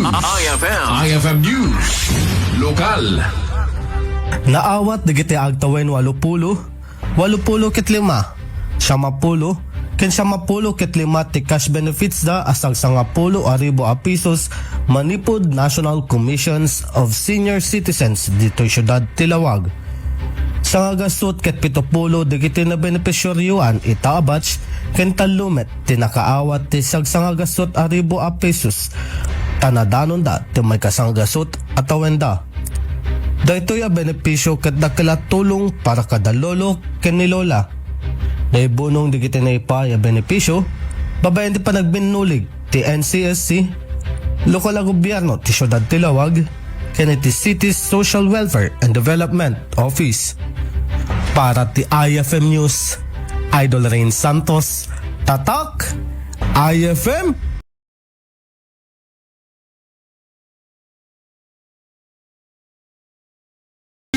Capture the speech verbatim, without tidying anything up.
I F M. I F M News. Lokal. Naawat dagiti agtawen walupulo, walupulo ket lima, siamapulo, ken siamapulo ket lima ti cash benefits da a sagsangapulo a ribu a pesos manipud National Commissions of Senior Citizens ditoy siudad ti Lawag. Sangagasut ket pitupulo dagiti nabenepisyarioan ita a batch ken tallo met ti nakaawat ti sagsangagasut a ribu a pesos, ta nadanonda ti maikasangagasut a tawenda. Daytoy a benepisio ket dakkel a tulong para kada lolo ken ni lola. Naibunong dagiti naipaay a benepisio babaen ti panagbinulig ti N C S C, lokal a gobyerno ti siudad ti Lawag, ken iti City's Social Welfare and Development Office. Para ti I F M News, Idol Rain Santos, Tatak, I F M,